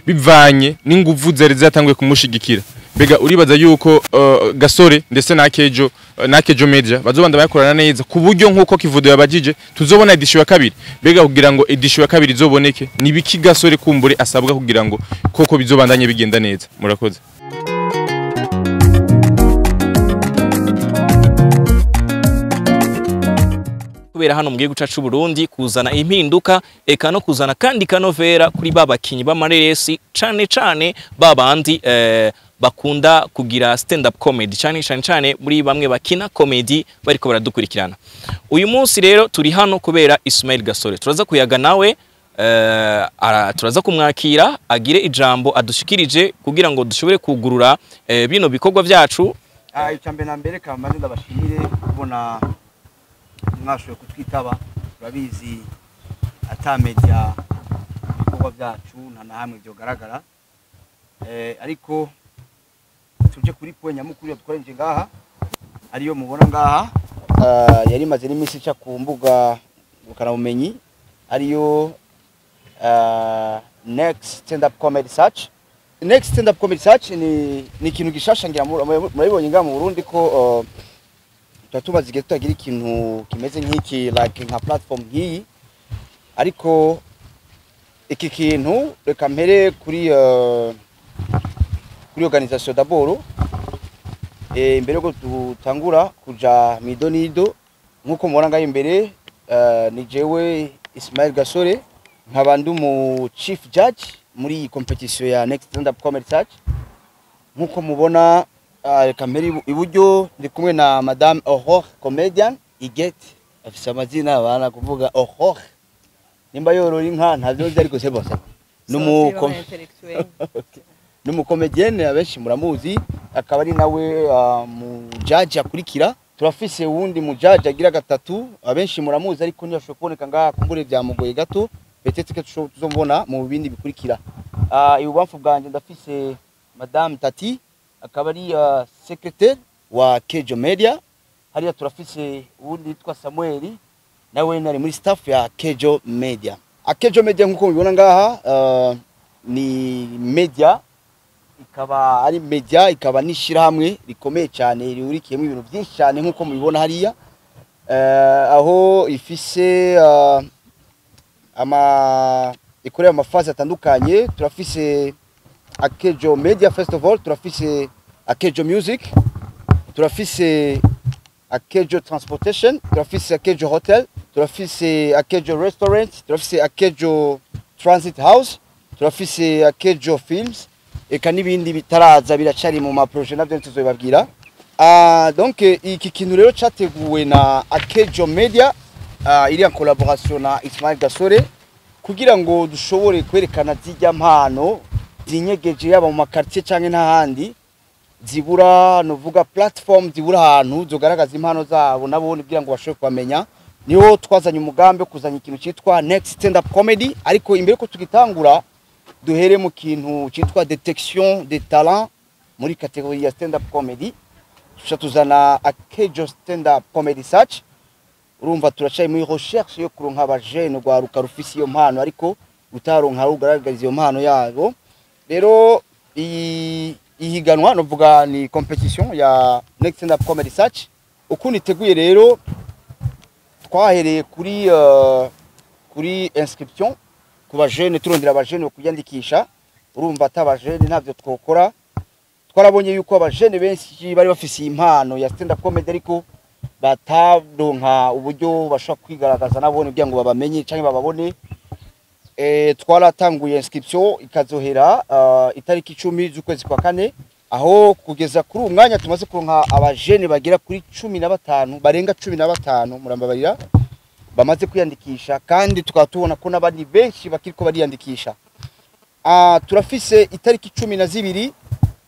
Bivanye n'inguvu zari zatanguye kumushigikira, mbega uribaza yuko Gasore ndetse na Kejo Media bazobanda bakorana neza, ku buryo nk'uko Kivudo yabajije tuzobona édition ya kabiri? Mbega kugira ngo édition ya kabiri izoboneke, ni biki Gasore kumbure asabwa kugira ngo koko bizobandanye bigenda neza? Murakoze. Kubera hano mu gihugu cacu Burundi kuzana impinduka, eka no kuzana kandi kanovera kuri ba bakinyi b'amareresi, cane cane babandi bakunda kugira stand up comedy, cane cane cane muri bamwe bakina comedy bariko baradukurikirana uyu munsi. Rero turi hano kubera Ismail Gasore, turaza kuyaga nawe, turaza kumwakira agire ijambo adushikirije kugira ngo dushobore kugurura bino bikorwa vyacu. Icya mbere na mbere, kamaze ndabashimire kubona mwashoboye kutwitaba. Turabizi, ata media ibikorwa byacu nta na hamwe byogaragara. Ariko tuje kuri point nyamukuru yadukorenje ngaha, ariyo mubona ngaha. Yari imaze n'iminsi ica ku mbuga ngurukanabumenyi, ariyo Next Stand Up Comedy Search. Next Stand Up Comedy Search ni ikintu gishasha, ngira murabibonye ngaha mu Burundi ko tuba tumaze igihe tutagira ikintu kimeze nk'iki, like nka platform nk'iyi. Ariko iki kintu, reka mpere kuri organisation d'abord, imbere yuko dutangura kuja midonido. Nk'uko mubona ngaho imbere, ni jewe Ismail Gasore, nkaba ndi umu chief judge muri iyi competition ya Next Stand Up Comedy Search. Nk'uko mubona, reka mpere iburyo, ndi kumwe na Madame Aurore comedian Igete. Afise amazina abana kuvuga Aurore, nimba yorora inka ntavyo nzi, ariko c'est bon, c'est bon. Numu comédienne, abenshi muramuzi, akaba ari nawe mu judge akurikira. Turafise uwundi mu judge agira gatatu, abenshi muramuzi, ariko ntiyashoboye kuboneka ngaha, kumbure byamugoye gato, peut-être que tuzomubona mu bindi bikurikira. Ibubamfu bwanje ndafise Madame Tati, akaba ari secrétaire wa Kejo Media. Hariya turafise uwundi yitwa Samuel, nawe nari muri staff ya Kejo Media. Akejo Media, nkuko mubibona ngaha, ni media, ikaba ari media, ikaba n'ishirahamwe rikomeye cyane rihurikiyemo ibintu byinshi cyane, nkuko mubibona hariya, aho ifise ama ikorera ama phases atandukanye. Turafise Akejo Media Festival, turafise Akejo Music, turafise Akejo Transportation, turafise Akejo Hotel, turafise Akejo Restaurant, turafise Akejo Transit House, turafise Akejo Films, eka n'ibindi bitaraza, biracari mu ma projets, navyo tuzobibabwira. Donc iki kintu rero categuwe na Akejo Media, iri en collaboration na Ismail Gasore, kugira ngo dushobore kwerekana zirya mpano zinyegeje, yaba mu ma quartier canke n'ahandi, zibura novuga platform, zibura ahantu zogaragaza impano zabo nabo kugira ngo bashobore kubamenya. Niho twazanye umugambi wo kuzanya ikintu cyitwa Next Stand Up Comedy. Ariko imbere ko tugitangura, duhere mu kintu cyitwa détection des talents muri catégorie ya stand up comedy, tuca tuzana Akejo Stand Up Comedy Search. Urumva turacaye muri recherche yo kuronka abajene, rwaruka rufise iyo mpano ariko utaronka rugaragaza iyo mpano yabo. Rero iyi ihiganwa, novuga ni competition ya Next Stand Up Comedy Search, ukuntu iteguye rero, twahereye kuri inscription ku bajene, turondera abajene bo kwiyandikisha. Urumva ata abajene ntavyo twokora. Twarabonye yuko abajene benshi bari bafise impano ya stand up comedy, ariko bataronka uburyo bashobora kwigaragaza nabone kugira ngo babamenye canke bababone. Twaratanguye inscription, ikazohera itariki 10 z'ukwezi kwa kane, aho kugeza kuri uyu mwanya tumaze kuronka abajene bagera kuri 15, barenga 15, murambabarira, bamaze kwiyandikisha, kandi tukaba tubona ko n'abandi benshi bakiriko bariyandikisha. Turafise itariki 12,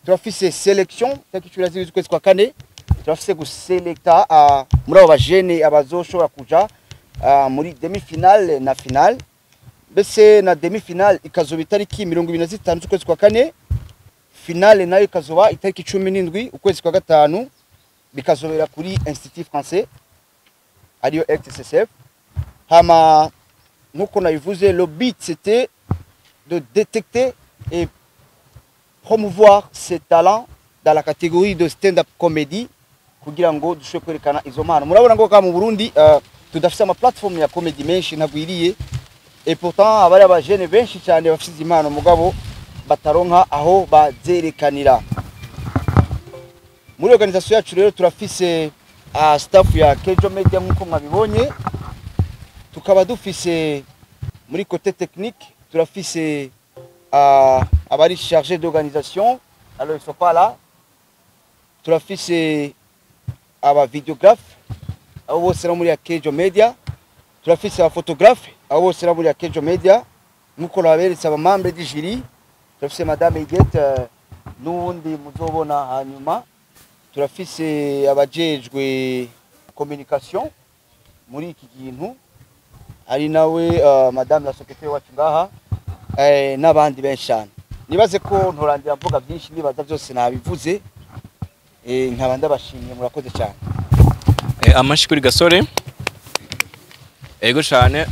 turafise sélection itariki 12 z'ukwezi kwa kane, turafise guselekta muri abo bajene abazoshobora kuja muri demi finale na finale. Mbese na demi finale ikazoba itariki 25 z'ukwezi kwa kane, finale nayo ikazoba itariki 17 ukwezi kwa gatanu, bikazobera kuri Institut Français, ariyo XSF. Hama nkuko nabivuze, le but c'était de détecter et promouvoir ses talents dans la catégorie de stand-up comedy, kugira ngo dushobore kwerekana izo mpano. Murabona ngo ka mu Burundi tudafise ama platform ya comedy menshi, ntagwiriye, et pourtant abari abajene benshi cyane bafise impano, mugabo bataronka aho bazerekanira. Muri organisation yacu rero turafise staff ya Kejo Media, nkuko mwabibonye. Tukaba dufise muri côté technique, turafise abari chargé d'organisation, alors ils sont pas là. Turafise aba vidéographe, abo bose no muri Akejo Media. Turafise aba photographe, abo bose no muri Akejo Media. Nkuko naberetse aba membre du jury, turafise madame Igete n'uwundi muzobona hanyuma. Turafise abajejwe communication muri iki kintu, ari nawe madame la secrétaire wacu ngaha, n'abandi benshi cyane. Nibaze ko ntorangira mvuga byinshi, nibaza byose nabivuze. Nkaba ndabashimiye, murakoze cyane. Amashi kuri Gasore. Ego cyane,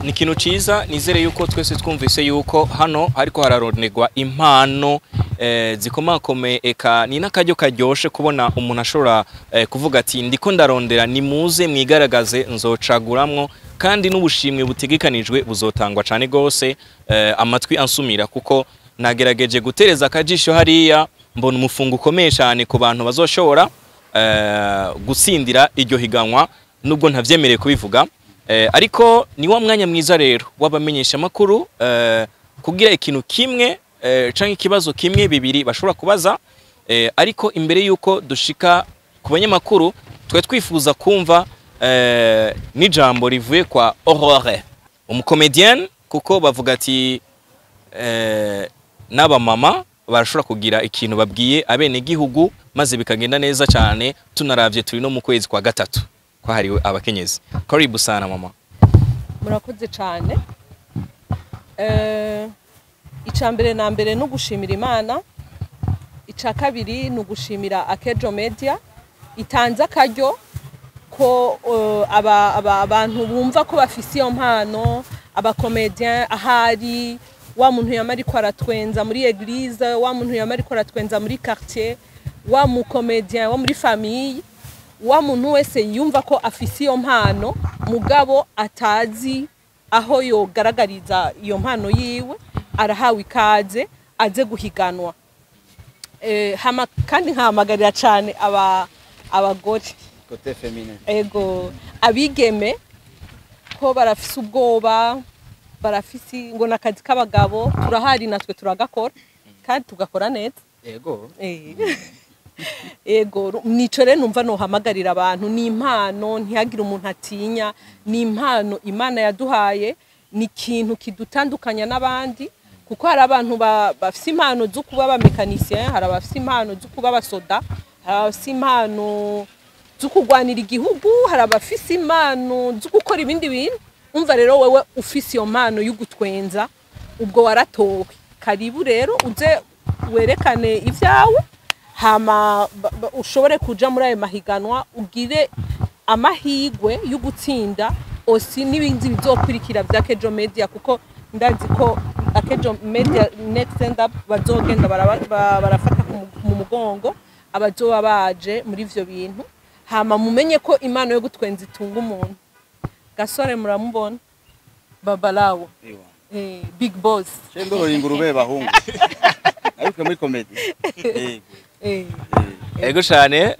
ni ikintu ciza. Nizere yuko twese twumvise yuko hano hariko hararonderwa impano zikomakomeye, eka ni n'akaryo karyoshe kubona umuntu ashobora kuvuga ati: "Ndiko ndarondera, nimuze mwigaragaze, nzocaguramwo." Kandi n'ubushimwe butegekanijwe buzotangwa cane gose. Amatwi ansumira, kuko nagerageje gutereza akajisho hariya, mbona umufungo ukomeye cyane ku bantu bazoshobora gutsindira iryo higanwa, nubwo ntavyemereye kubivuga. Ariko ni wa mwanya mwiza rero w'abamenyesha makuru kugira ikintu kimwe canke ikibazo kimwe, bibiri bashobora kubaza. Ariko imbere yuko dushika ku banyamakuru, twe twifuza kumva n'ijambo rivuye kwa Aurore, umucomédienne, kuko bavuga ati n'abamama barashobora kugira ikintu babwiye abenegihugu, maze bikagenda neza cyane. Tunaravye, turi no mu kwezi kwa gatatu kwahariwe abakenyezi. Karibu sana, mama. Murakoze cyane. Icya mbere na mbere ni ugushimira Imana. Icya kabiri ni ugushimira Akejo Media itanze akaryo ko abantu bumva ko bafise iyo mpano, abacomédien, ahari wa muntu yama ariko aratwenza muri église, wa muntu yama ariko aratwenza muri quartier, wa mucomédien wo muri famille, wa muntu wese yumva ko afise iyo mpano mugabo atazi aho yogaragariza iyo mpano yiwe, arahawe ikaze aze guhiganwa. Hama kandi nkahamagarira cyane abagore, Côté féminin. Ego, abigeme, ko barafise ubwoba, barafise ngo nakazi k'abagabo. Turahari natwe, turagakora kandi tugakora neza. Yego. Ego, nico rero numva nohamagarira abantu. Ni impano, ntihagire umuntu atinya. Ni impano Imana yaduhaye, ni ikintu kidutandukanya n'abandi, kuko hari abantu bafise impano zo kuba abamécanicien, hari abafise impano zo kuba abasoda, hari abafise impano zo kurwanira igihugu, hari abafise impano zo gukora ibindi bintu. Umva rero, wewe ufise iyo mpano yo gutwenza, ubwo waratowe. Karibu rero uze werekane ibyawe, hama ushobore kuja muri ayo mahiganwa, ugire amahigwe yo gutsinda osi n'ibindi bizokurikira bya Kejo Media, kuko ndazi ko Akejo Media Next Stand Up bazogenda barafata mu mugongo abazoba baje muri ivyo bintu. Hama mumenye ko impano yo gutwenza itunga umuntu. Gasore muramubona, Babalawo, big boss. Cendoro ingurube bahungu. Ariko muri comedy. Yego. Ego cyane,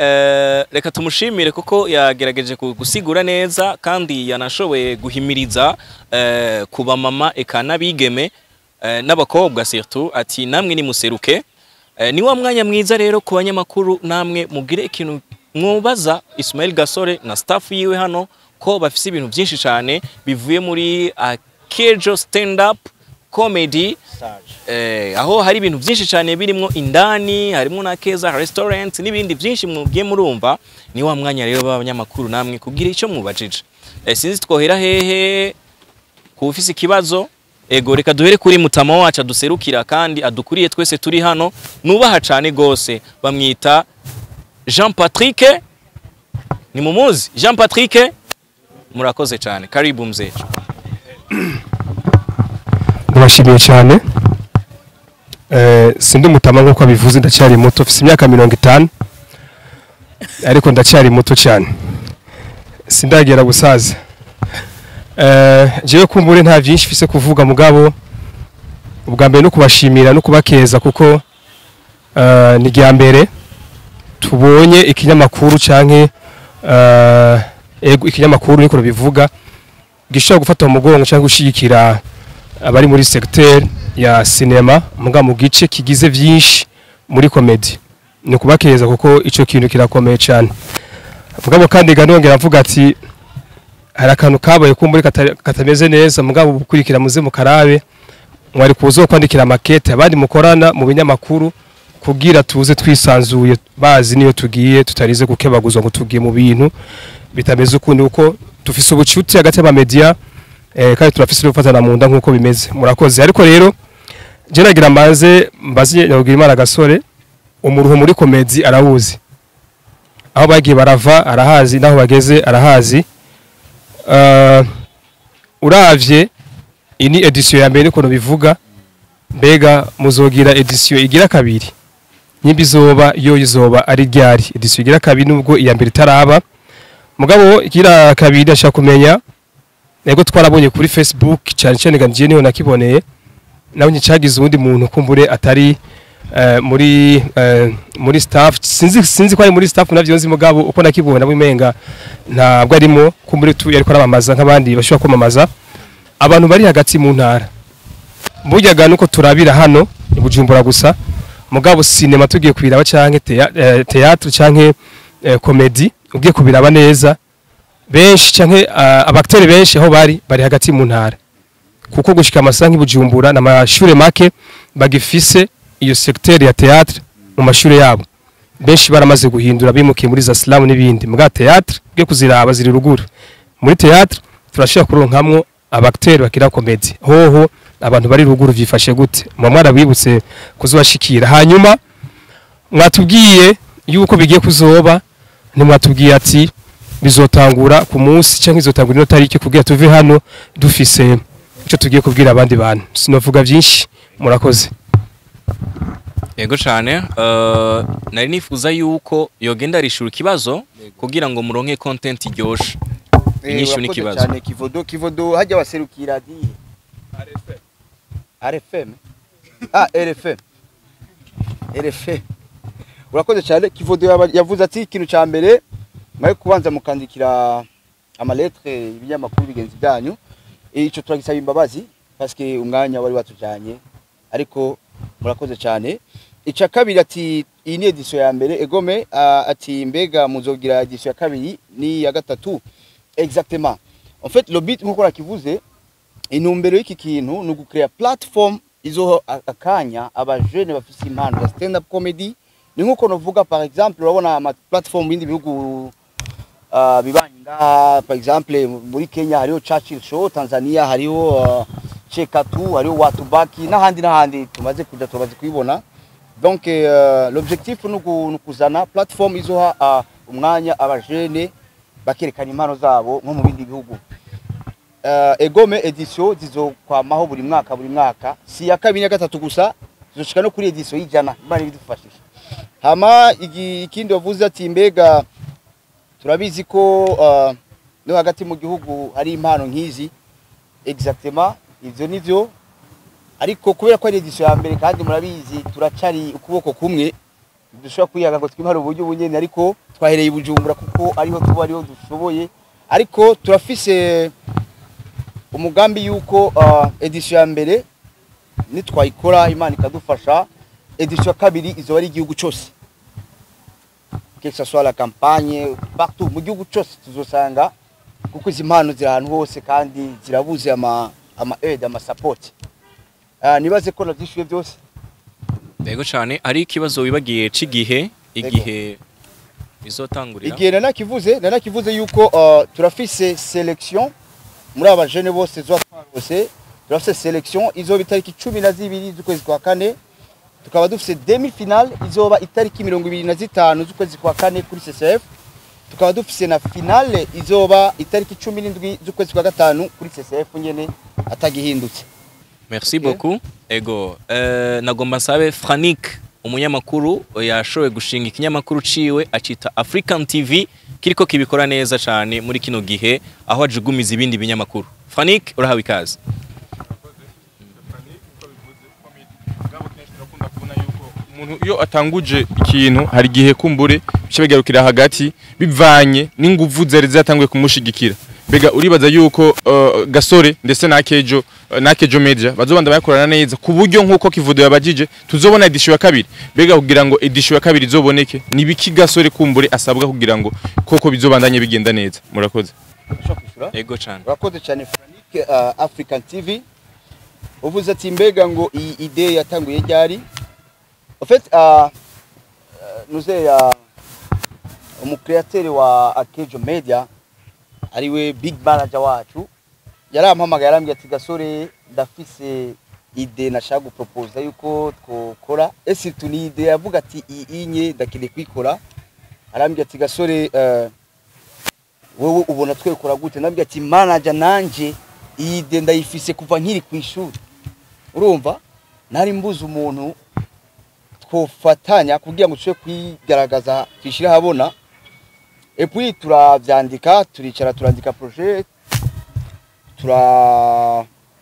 reka tumushimire kuko yagerageje gusigura neza kandi yanashoboye guhimiriza ku bamama eka n'abigeme, n'abakobwa surtout, ati namwe nimuseruke. Ni wa mwanya mwiza rero ku banyamakuru, namwe mugire ikintu mwubaza Ismail Gasore na staff yiwe hano, ko bafise ibintu byinshi cyane bivuye muri Akejo Stand Up Comedy. Sage. Aho hari ibintu byinshi cyane birimo indani, harimo na Keza Restaurant n'ibindi byinshi mugiye murumva. Ni wa mwanya rero b'abanyamakuru namwe kugira icyo mubajije. Sinzi twohera hehe ku ufise ikibazo. Ego, reka duhere kuri mutama wacu aduserukira kandi adukuriye twese turi hano, nubaha cyane gose, bamwita Jean Patrick. Ni mumuzi Jean Patrick? Murakoze cyane, karibu mzee. Ndabashimiye cyane. Sindi umutama nk'uko abivuze, ndacyari muto, mfise imyaka 50, ariko ndacyari muto cyane, sindagera gusaza. Jewe kumbure nta byinshi mfise kuvuga, mugabo ubwa mbere no kubashimira no kubakeza, kuko ni irya mbere tubonye ikinyamakuru canke ego ikinyamakuru niko bivuga gishobora gufata mu mugongo cyangwa gushigikira abari muri secteur ya cinéma, muga mu gice kigize byinshi muri comédie. Ni kubakeza kuko ico kintu kirakomeye cyane. Mugabo kandi ganongera mvuga ati hari akantu kabaye kumburi katameze neza, mugabo gukurikira muze mukarabe mwari kuzo kwandikira makete abandi mukorana mu binyamakuru kugira tuze twisanzuye, bazi niyo tugiye, tutarize gukebaguzwa ngo tugiye mu bintu bitameze ukundi, uko dufise ubucuti hagati y'abamedia kandi turafise no gufatana mu nda nkuko bimeze. Murakoze. Ariko rero je nagira mbanze mbaze Imana Gasore, umuruho muri comédie arawuzi, aho bagiye barava arahazi, naho bageze arahazi. Uravye iyi ni édition ya mbere niko bivuga, mbega muzogira édition igira kabiri? Nimba izoba, yo izoba ari ryari édition igira kabiri, nubwo iya mbere itaraba? Mugabo igira kabiri ndashaka kumenya. Ego, twarabonye kuri Facebook cyane cyane, ganjiye niho nakiboneye, nawe nyicagize uwundi muntu kumbure atari muri staff, sinzi ko ari muri staff navyo nzi, mugabo uko nakibona wimenga ntabwo arimo, kumbure tu yariko aramamaza nk'abandi bashobora kwamamaza abantu bari hagati mu ntara. Buryaga nuko turabira hano i Bujumbura gusa, mugabo cinéma tugiye kubiraba canke théâtre canke comédie, ugiye kubiraba neza, benshi canke aba acteurs benshi aho bari hagati mu ntara, kuko gushika amasaha nk'i Bujumbura n'amashure make bagifise iyo secteur ya théâtre mu mashure yabo. Benshi baramaze guhindura, bimukiye muri za slam n'ibindi. Muga théâtre ugiye kuziraba ziri ruguru. Muri théâtre turashobora kuronkamwo aba acteurs bakira comédie. Hoho abantu bari ruguru vyifashe gute? Muba mwarabibutse kuzobashikira? Hanyuma mwatubwiye yuko bigiye kuzoba, ntimwatubwiye ati bizotangura ku munsi cyangwa izotangura ino tariki, kugira tuve hano dufise icyo tugiye kubwira abandi bantu. Sinovuga byinshi, murakoze. Yego cyane. Nari nifuza yuko yogenda arishura ikibazo kugira ngo muronke content iryoshe. Inyishu Urakoze n'ikibazo. cyane Kivodo. Kivodo hajya waserukira radiyo RFM, ah, RFM, RFM. Urakoze cyane Kivodo. Yavuze ati ikintu cya mbere mwari kubanza mukandikira ama lettres ibinyamakuru bigenzi byanyu. Ico turagisaba imbabazi parce que umwanya wari watujanye, ariko murakoze cyane. Ica kabiri ati iyi ni édition ya mbere egome, ati mbega muzogira édition ya kabiri ni ya gatatu? Exactement, en fait le but nkuko nakivuze, intumbero y'iki kintu ni ugucrea platform izoha akanya aba jeunes bafise impano ya stand up comedy. Ni nkuko novuga, par exemple, urabona ama platform mu bindi bihugu bibanyi ngaha, par exemple muri Kenya hariho Churchill Show, Tanzania hariho Chekatu, hariho Watubaki n'ahandi n'ahandi tumaze kuja, tumaze kubibona. Donc l'objectif ni ukuzana platform izoha umwanya aba jeunes bakerekana impano zabo nko mu bindi bihugu. Egome, édition zizokwamaho buri mwaka buri mwaka, si ya kabiri na gatatu gusa, zizoshika no kuri édition y'100, Imana ibidufashije. Hama ikindi wavuze ati mbega turabizi ko no hagati mu gihugu hari impano nk'izi? Exactement, ivyo nivyo, ariko kubera ko ari édition ya mbere kandi murabizi turacari ukuboko kumwe, dushobora kwiyaga ngo twimare uburyo bunyene, ariko twahereye i Bujumbura kuko ariho tuba, ariho dushoboye. Ariko turafise umugambi yuko édition ya mbere nitwayikora, Imana ikadufasha, édition ya kabiri izoba ari igihugu cyose, que ce soit la campagne, partout mu gihugu cyose tuzosanga, kuko izi mpano ziri ahantu hose kandi zirabuze ama aide, ama support. Nibaze ko navyishuye byose. Yego cyane. Ari ikibazo wibagiye c'igihe, igihe bizotangurira. Igihe nanakivuze yuko turafise sélection muri aba jeunes bose zoba twarose, turafise sélection izoba itariki 12 z'ukwezi kwa kane, tukaba dufise demi finale izoba itariki 25 z'ukwezi kwa kane kuri CCF, tukaba dufise na finale izoba itariki 17 z'ukwezi kwa gatanu kuri CCF nyene atagihindutse. Merci Ok. beaucoup. Ego, nagomba nsabe Franik, umunyamakuru yashoboye gushinga ikinyamakuru ciwe acita African TV, kiriko kibikora neza cyane muri kino gihe aho ajugumiza ibindi binyamakuru. Franik, urahawe ikaze. Umuntu iyo atanguje ikintu, hari igihe kumbure bica bigarukira hagati bivanye n'inguvu zari zatanguye kumushigikira. Mbega uribaza yuko Gasore ndetse na Kejo Media bazobanda bakorana neza ku buryo nk'uko Kivudo yabajije tuzobona édition ya kabiri? Mbega kugira ngo édition ya kabiri izoboneke, ni biki Gasore kumbure asabwa kugira ngo koko bizobandanye bigenda neza? Murakoze. Ushobora kwishura? Ego cyane. Urakoze cyane, Frank. African TV, uvuze ati mbega ngo iyi idée yatanguye ryari? En fait, nuze ya umucréateur wa Akejo Media, ariwe big manager wacu, yarampamagaye, arambwira ati: "Gasore, ndafise idée nashaka guproposa yuko twokora." Ese ni idée yavuga ati iyi inye ndakeneye kuyikora. Arambwira ati: "Gasore, wewe ubona twekora gute?" Ndambwira ati: "Manager, nanje iyi idée ndayifise kuva nkiri ku ishuri. Urumva, nari mbuze umuntu twofatanya kugira ngo dushobore kwigaragaza, tuyishyire ahabona." Et puis turavyandika, turicara, turandika projet,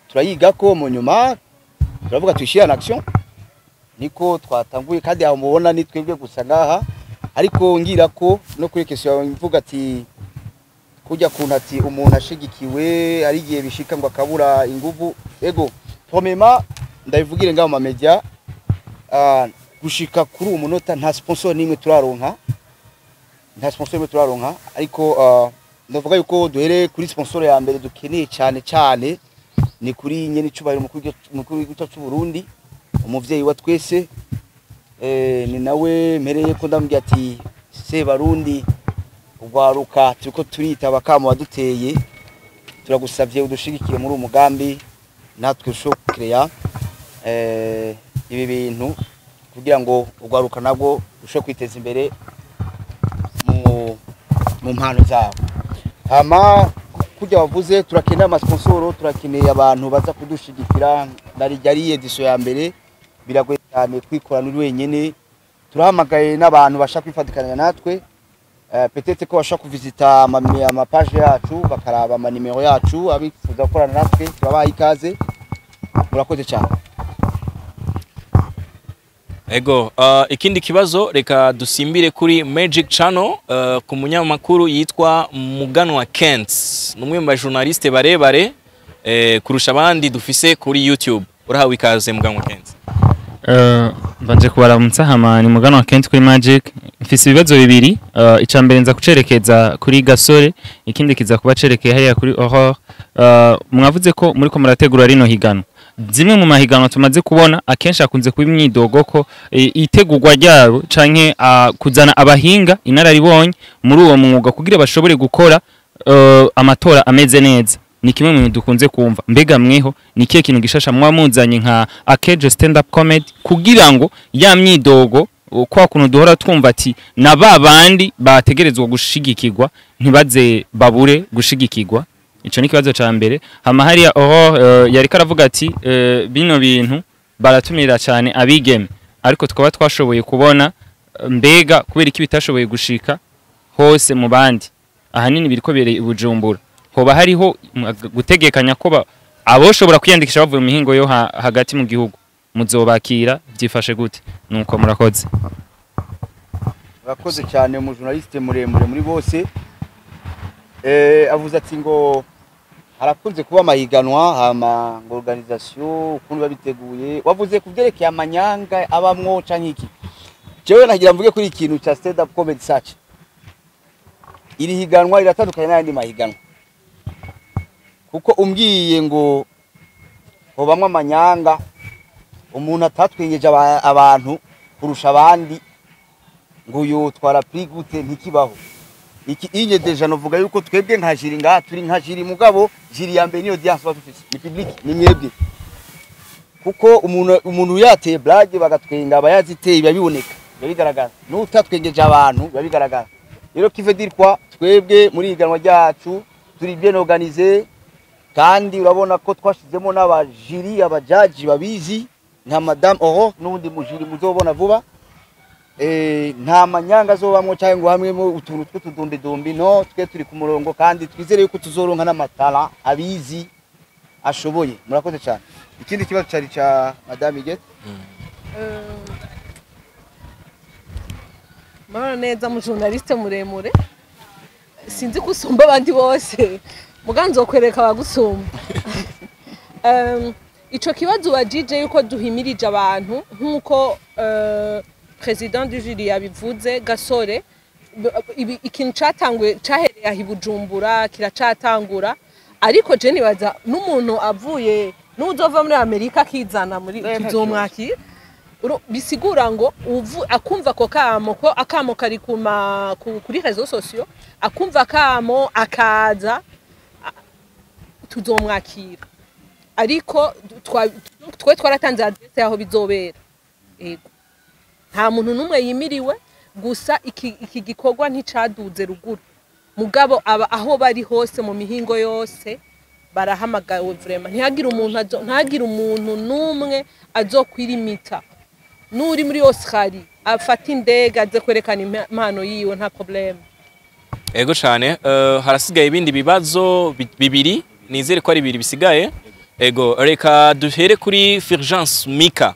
turayigako, mu nyuma turavuga tuyishyire en action. Niko twatanguye. Kandi aho mubona ni twebwe gusa ngaha. Ariko ngira ko no kuri question yawe mvuga ati kujya kuntu ati umuntu ashigikiwe ari igihe bishika ngo akabura inguvu. Ego, premièrement ndabivugire ngaho mu media, gushika kuri uwo munota nta sponsor nimwe turaronka, nta sponsor nimwe turaronka. Ariko ndavuga yuko duhere kuri sponsor ya mbere dukeneye cyane cyane, ni kuri nyene icubahiro mukuru w'igihugu cy'u Burundi, umuvyeyi wa twese. Ni nawe mpereye ko ndambwira ati: "Se Barundi, ugwaruka turiko turitaba kamo waduteye, turagusavye udushigikire muri uwo mugambi, natwe ushobore kureya ibi bintu kugira ngo ugwaruka nabwo ushobore kwiteza imbere mu mpano zabo." Hama kurya wavuze, turakeneye amasponsoro, turakeneye abantu baza kudushigikira. Nari ari édition ya mbere, biragoye cyane kwikorana uri wenyene. Turahamagaye n'abantu bashaka kwifatikanya natwe, peut-être ko bashaka kuvisita ama page yacu, bakaraba ama numéro yacu. Abifuza gukorana natwe turabaha ikaze. Murakoze cyane. Ego, ikindi kibazo, reka dusimbire kuri Magic Channel, ku munyamakuru yitwa Muganwa Kent, ni umwe mu bajournaliste barebare kurusha abandi dufise kuri YouTube. Urahawe ikaze, Muganwa Kent. Mbanje kubaramutsa. Hama ni Muganwa Kent kuri Magic. Mfise ibibazo bibiri. Ica mbere nza kucerekeza kuri Gasore, ikindi kiza kuba cerekeye hariya kuri Aurore. Mwavuze ko muriko murategura rino higanwa. Zimwe mu mahiganwa tumaze kubona, akenshi akunze kuba imyidogo ko itegurwa ryabo canke kuzana abahinga inararibonye muri uwo mwuga kugira bashobore gukora amatora ameze neza, ni kimwe mu bintu dukunze kumva. Mbega mweho ni ikihe kintu gishasha muba muzanye nka Akejo Stand Up Comedy kugira ngo ya myidogo, kwa kuntu duhora twumva ati na ba bandi bategerezwa gushigikirwa ntibaze babure gushigikirwa? Ico ni ikibazo ca mbere. Hama hariya Aurore, yariko aravuga ati bino bintu baratumira cyane abigeme, ariko tukaba twashoboye kubona, mbega kubera iki bitashoboye gushika hose mu bandi, ahanini biriko bereye i Bujumbura? Hoba hariho gutegekanya ko aboshobora kwiyandikisha bavuye mu mihingo yo hagati mu gihugu muzobakira? Byifashe gute? Nuko murakoze. Urakoze cyane, umujournaliste muremure muri bose. Avuze ati ngo harakunze kuba amahiganwa, hama ngo organisation ukuntu babiteguye. Wavuze ku byerekeye amanyanga abamwo canke iki. Jewe nagira mvuge kuri ikintu cya Stand Up Comedy Search. Iri higanwa riratandukanye n'ayandi mahiganwa, kuko umbwiye ngo hobamwo amanyanga, umuntu atatwengeje abantu kurusha abandi ngo yotwara prix gute? Ntikibaho. Iki inye déjà novuga yuko twebwe nka jury ngaha, turi nka jury, mugabo jury ya mbere niyo audience dufise, ni public, ni mwebwe. Kuko umuntu yateye blague bagatwenga, aba yaziteye, biba biboneka, biba bigaragara. N'utatwengeje abantu biba bigaragara. Rero qui veut dire quoi? Twebwe muri iganwa ryacu turi bien organisé. Kandi urabona ko twashizemo n'aba jury, abajaji babizi nka Madame Aurore n'undi mu jury muzobona vuba. Nta manyanga azobamwo cyangwa ngo hamwe mu utuntu tw'utudumbidumbi. No twe turi ku murongo kandi twizere yuko tuzoronka n'amatara abizi ashoboye. Murakoze cyane. Ikindi kibazo cari ca Madame Iget. Murabona neza mu journaliste muremure, sinzi ko usumba abandi bose, muga nzokwereka abagusumba. Ico kibazo ubajije yuko duhimirije abantu, nk'uko président du jury yabivuze, Gasore, ikintu catanguye cahereye aho i Bujumbura kiracatangura, ariko je nibaza n'umuntu avuye n'uzova muri Amerika akizana muri tuzomwakira. Bisigura ngo uvu akumva ko kamo ko akamo kari kuri réseaux sociaux, akumva akamo akaza, tuzomwakira. Ariko twe twaratanze adresse yaho bizobera. Yego, nta muntu n'umwe yimiriwe. Gusa iki gikorwa nticaduze ruguru, mugabo aba aho bari hose mu mihingo yose barahamagawe. Vraiment, ntihagire umuntu n'umwe azokwirimita. N'uri muri Australie afata indege aze kwerekana impano yiwe, nta problème. Ego cyane. Harasigaye ibindi bibazo bibiri, nizere ko ari bibiri bisigaye. Ego, reka duhere kuri Fulgence Mika,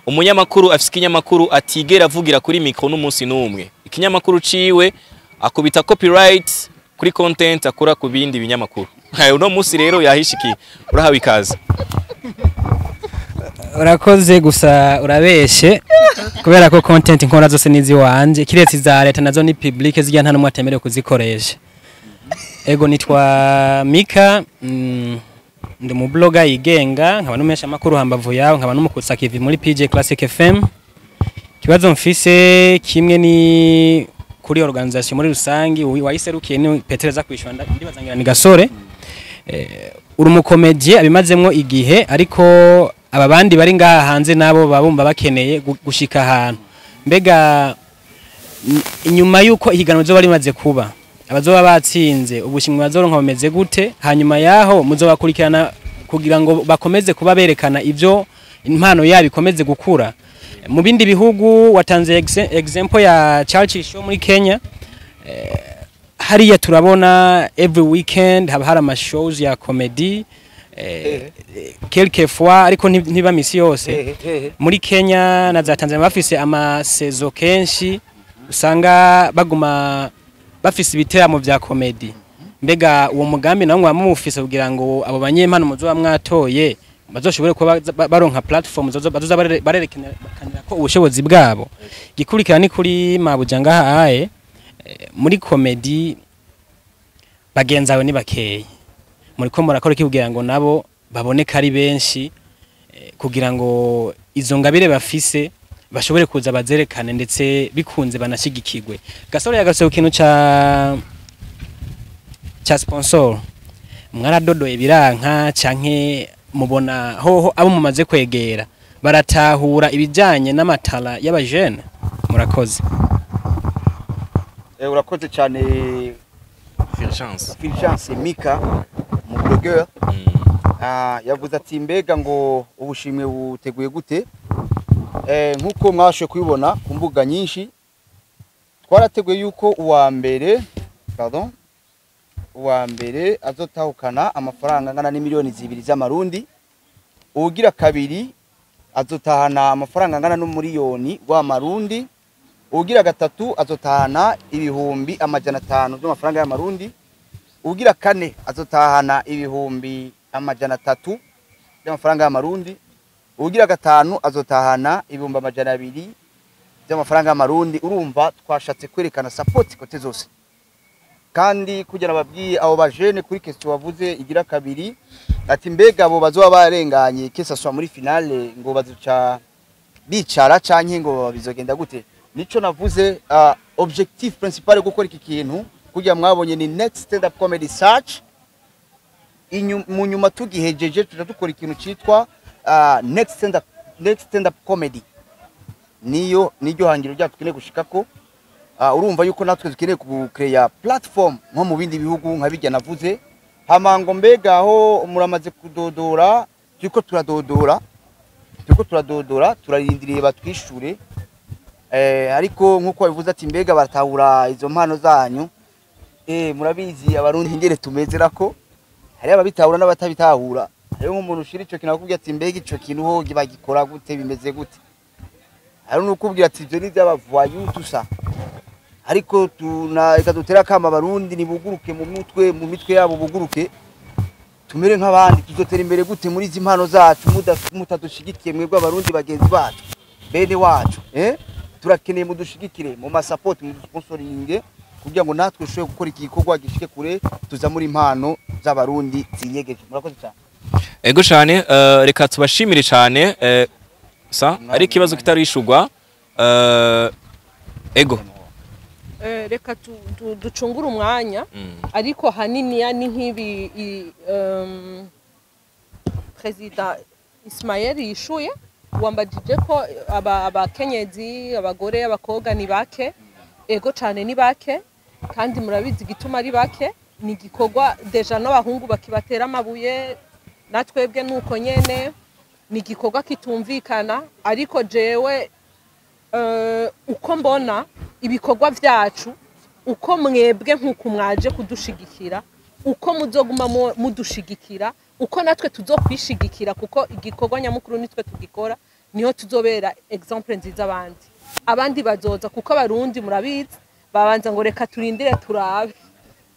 umunyamakuru afise ikinyamakuru atigera avugira kuri micro n'umunsi n'umwe. Ikinyamakuru ciwe akubita copyright kuri content akura ku bindi binyamakuru. Uno munsi rero yahishikiye, urahawe ikaze. Urakoze, gusa urabeshe kubera ko content nkora zose nizi wanje, kiretse iza leta, nazo ni public, zijya nta numwe atemerewe kuzikoresha. Ego, nitwa Mika, ndi mu blogger yigenga, nkaba n'umumenyesha makuru, hambavu yawe nkaba n'umukutsa kivi muri PJ Classic FM. Kibazo mfise kimwe ni kuri organisation muri rusangi, wayiserukiye ni Petereza kwishura, ndibaza ngira ni Gasore. Uri umu comédien abimazemwo igihe, ariko aba bandi bari ngaha hanze nabo babumva bakeneye gushika ahantu. Mbega inyuma yuko ihiganwa rizoba rimaze kuba, abazoba batsinze ubushimwe bazoronka bameze gute? Hanyuma yaho muzobakurikirana kugira ngo bakomeze kuba berekana ivyo impano yabo ikomeze gukura? Mu bindi bihugu watanze example ya Churchill Show muri Kenya. Hariya turabona every weekend haba hari ama shows ya comedy, quelque fois, ariko ntiba misi yose. Hehe hehe? Muri Kenya na za Tanzania bafise ama saison, kenshi usanga baguma bafise ibiteramo vya comedy. Mbega uwo mugambi nawo mwaba mufise kugira ngo abo banyempano muzoba mwatoye bazoshobore kuba baronka platform bazoza barerekanira ko ubushobozi bwabo? Gikurikira ni kuri mabuja ngaha aye, muri comedy bagenzi bawe ni bakeyi. Muriko murakora iki kugira ngo nabo baboneke ari benshi, kugira ngo izo ngabire bafise bashobore kuza bazerekane, ndetse bikunze banashigikirwe? Gasore yagarutse ku kintu ca sponsor. Mwaradodoye biranka, canke mubona hoho abo mumaze kwegera baratahura ibijanye n'amatara y'abajene? Murakoze. Urakoze cyane. Fulgence. Fulgence Mika, mu blogueur. Yavuze ati mbega ngo ubushimwe buteguye gute? Nkuko mwashoboye kubibona ku mbuga nyinshi, twarateguye yuko uwa mbere, pardon, uwa mbere azotahukana amafaranga angana n'imiliyoni 2 z'amarundi, uwugira kabiri azotahana amafaranga angana n'umuriyoni w'amarundi, uwugira gatatu azotahana 500,000 by'amafaranga y'amarundi, uwugira kane azotahana 300,000 by'amafaranga y'amarundi, uwugira gatanu azotahana 200,000 by'amafaranga y'amarundi. Urumva twashatse kwerekana support côté zose. Kandi kugira babwiye abo bajene, kuri question wavuze igira kabiri ati mbega abo bazoba barenganye, que ça soit muri finale, ngo bazoca bicara canke ngo bizogenda gute? Nico navuze, objectif principal yo gukora iki kintu kugira mwabonye ni Next Stand Up Comedy Search. Mu nyuma tugihejeje tuja dukora ikintu citwa Next Stand Up Comedy. Niyo niryo hangiro ryacu tukeneye gushikako. Urumva yuko natwe dukeneye kucreya platform nko mu bindi bihugu nka bijya navuze. Hamango mbega aho muramaze kudodora, turiko turadodora, turiko turadodora, turarindiriye batwishure. Ariko nkuko babivuze ati mbega baratahura izo mpano zanyu. Murabizi abarundi ingere tumezerako, hari ababitahura n'abatabitahura. Hariho nk'umuntu ushira ico kintu akubwira ati mbega ico kintu ho bagikora gute, bimeze gute. Hari n'ukubwira ati ivyo ni ivy'abavoyou tusa. Ariko tuna reka dutere akama abarundi nibuguruke mu mutwe, mu mitwe yabo buguruke, tumere nk'abandi. Tuzotera imbere gute muri izi mpano zacu mutadushigikiye mwebwe abarundi bagenzi bacu, bene wacu? Turakeneye mudushigikire mu masupport, mu sponsoring, kugira ngo natwe dushobore gukora iki gikorwa gishike kure, tuza muri impano z'abarundi zinyegeje. Murakoze cyane. Ego cyane, reka tubashimire cyane. Sa ari ikibazo kitarishurwa, ego. Reka ducungure umwanya, ariko haniniya ni nk'ibi Perezida Ismael yishuye. Wambajije ko abakenyezi, abagore, abakobwa ni bake. Ego cyane, ni bake, kandi murabizi igituma ari bake. Ni igikorwa déjà n'abahungu bakibatera amabuye, natwebwe nuko nyene. Ni igikorwa kitumvikana, ariko jewe uko mbona ibikorwa vyacu, uko mwebwe nk'uko mwaje kudushigikira, uko muzoguma mudushigikira, uko natwe tuzokwishigikira, kuko igikorwa nyamukuru nitwe tugikora, niho tuzobera exemple nziza abandi. Abandi bazoza, kuko abarundi murabizi babanza ngo reka turindire turabe,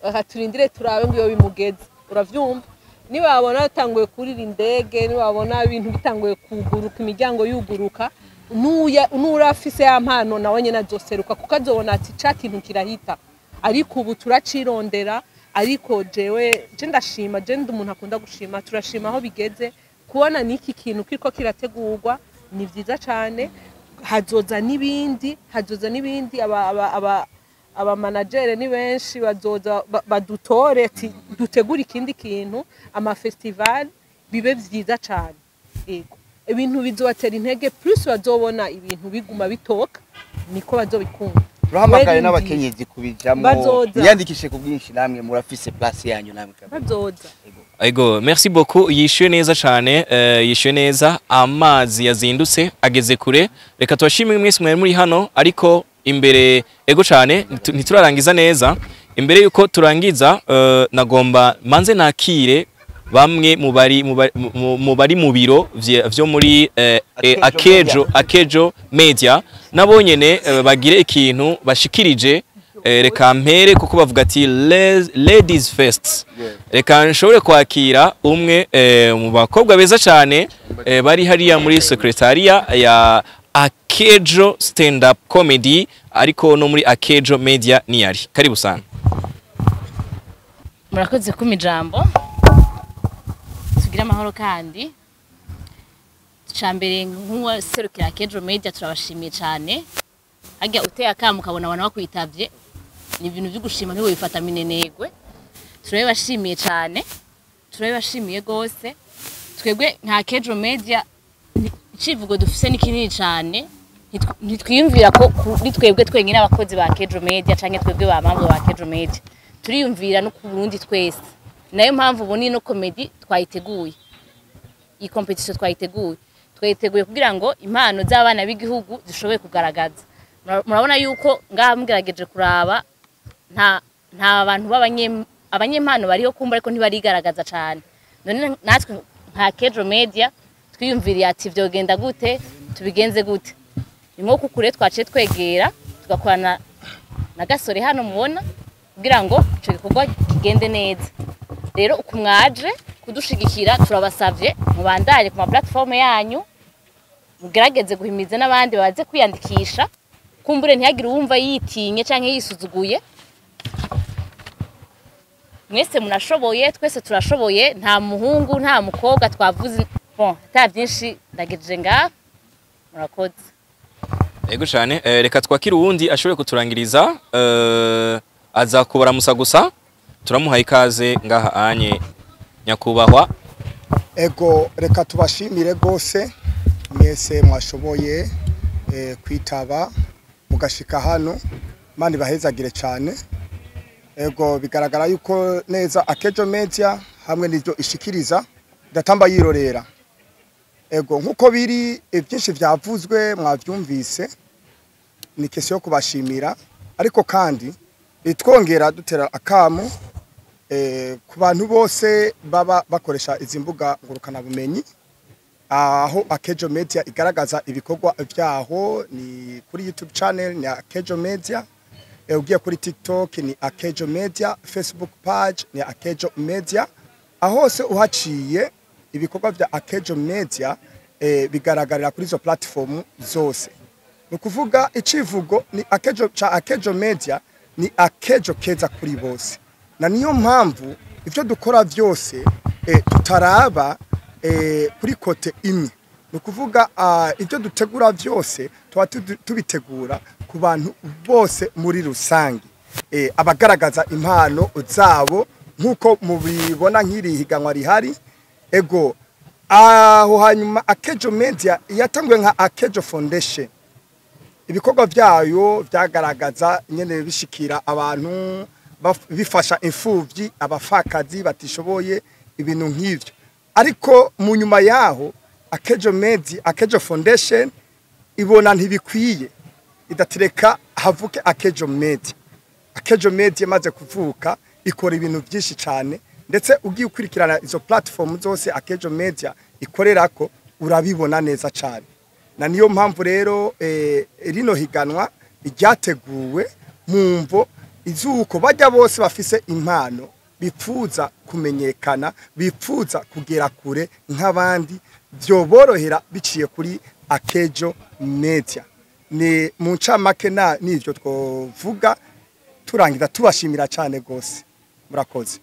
reka turindire turabe ngo iyo bimugeze. Uravyumva, nibabona batanguye kurira indege, nibabona ibintu bitanguye kuguruka, imiryango yuguruka, nuya nurafise ya mpano nawe nyene azoseruka, kuko azobona ati ca kintu kirahita. Ariko ubu turacirondera. Ariko jewe je ndashima, je ndi umuntu akunda gushima. Turashima aho bigeze, kubona n'iki kintu kiriko kirategurwa ni vyiza cane. Hazoza n'ibindi, hazoza n'ibindi. Aba abamanagere ni benshi, bazoza badutore ati dutegure ikindi kintu, amafestival bibe vyiza cane. Yego, ibintu bizobatera intege, plus bazobona ibintu biguma bitoka, niko bazobikunda. Turahamagaye Wewe n'abakenyezi kubijamwo. Bazoza. Mwiyandikishe ku bwinshi, namwe murafise place yanyu namwe kabisa. Bazoza. Ego, merci beaucoup. Yishyuye neza cyane, yishyuye neza. Amazi yazindutse ageze kure. Reka tubashimire mwese mwari muri hano, ariko imbere, ego cyane, ntiturarangiza neza. Imbere yuko turangiza, nagomba manze nakire bamwe mu bari mu biro vyo muri Akejo. Akejo Akejo Media, nabo nyene bagire ikintu bashikirije. Reka mpere kuko bavuga ati ladies first. Reka nshobore kwakira umwe mu bakobwa beza cyane bari hariya muri secretariat ya Akejo Stand Up Comedy, ariko no muri Akejo Media niyari. Karibu sana. Murakoze kuma ijambo. Tugire amahoro. Kandi icambere, nk'uwaserukira Kejo Media, turabashimiye cyane. Harya uteye akamo ukabona abantu bakwitavye, ni ibintu byo gushima, ntiwibifata minenegwe. Turabibashimiye cyane, turabibashimiye gose. Twebwe nka Kejo Media, icivugo dufise ni kinini cyane. Ntitwiyumvira ko kuri twebwe twenyine abakozi ba Kejo Media canke twebwe ba mambo ba Kejo Media, turiyumvira no ku Burundi twese. Nayo mpamvu ubona ino comedy twayiteguye, iyi competition twayiteguye, twayiteguye kugira ngo impano z'abana b'igihugu zishoboye kugaragaza. Murabona yuko ngaha mugerageje kuraba, nta bantu abanyempano bariho kumva, ariko ntibarigaragaza cyane. None natwe nka Kejo Media twiyumviriye ati vyogenda gute, tubigenze gute? Ni nko kukure twaciye twegera tugakorana na Gasore hano mubona, kugira ngo ico gikorwa kigende neza. Rero uku mwaje kudushigikira, turabasavye mubandanye ku ma platform yanyu, mugerageze guhimiza n'abandi baze kwiyandikisha. Kumbure ntihagire uwumva yitinye canke yisuzuguye. Mwese munashoboye, twese turashoboye, nta muhungu nta mukobwa twavuze. Bon, ata byinshi, ndagejeje ngaha, murakoze. Ego cyane, reka twakire uwundi ashobore kuturangiriza, aza kubaramusa gusa. Turamuhaye ikaze ngaha anye, nyakubahwa. Ego, reka tubashimire rwose mwese mwashoboye kwitaba mugashika hano. Mani bahezagire cyane. Ego, bigaragara yuko neza Akejo Media hamwe n'ivyo ishikiriza idatamba yirorera. Ego, nkuko biri, byinshi vyavuzwe mwavyumvise, ni question yo kubashimira, ariko kandi twongera dutera akamo ku bantu bose baba bakoresha izi mbuga ngurukana bumenyi aho Akejo Media igaragaza ibikorwa vyaho. Ni kuri YouTube channel ni Akejo Media, ugiye kuri TikTok ni Akejo Media, Facebook page ni Akejo Media. Aho hose uhaciye, ibikorwa vya Akejo Media bigaragarira kuri izo platform zose. Ni ukuvuga icivugo ni Akejo ca Akejo Media ni akejo keza kuri bose, na niyo mpamvu ivyo dukora vyose tutaraba kuri côté imwe. Ni ukuvuga ibyo dutegura byose tuba tubitegura ku bantu bose muri rusange, abagaragaza impano zabo nk'uko mubibona nk'iri higanwa rihari. Ego, aho hanyuma Akejo Media yatanguye nka Akejo Foundation, ibikorwa byayo byagaragaza nyene bishikira abantu, bifasha imfuvyi, abafakazi batishoboye, ibintu nk'ivyo. Ariko mu nyuma yaho Akejo Media, Akejo Foundation ibona ntibikwiye, idatereka havuke Akejo Media. Akejo Media imaze kuvuka ikora ibintu byinshi cyane, ndetse ugiye ukurikirana izo platform zose Akejo Media ikorerako urabibona neza cyane. Na niyo mpamvu rero rino higanwa ryateguwe mu mvo izuko bajya bose bafise impano, bipfuza kumenyekana, bipfuza kugera kure nk'abandi, byoborohera biciye kuri Akejo Media. Ni mu ncamake na nivyo twovuga turangiza, tubashimira cyane gose. Murakoze.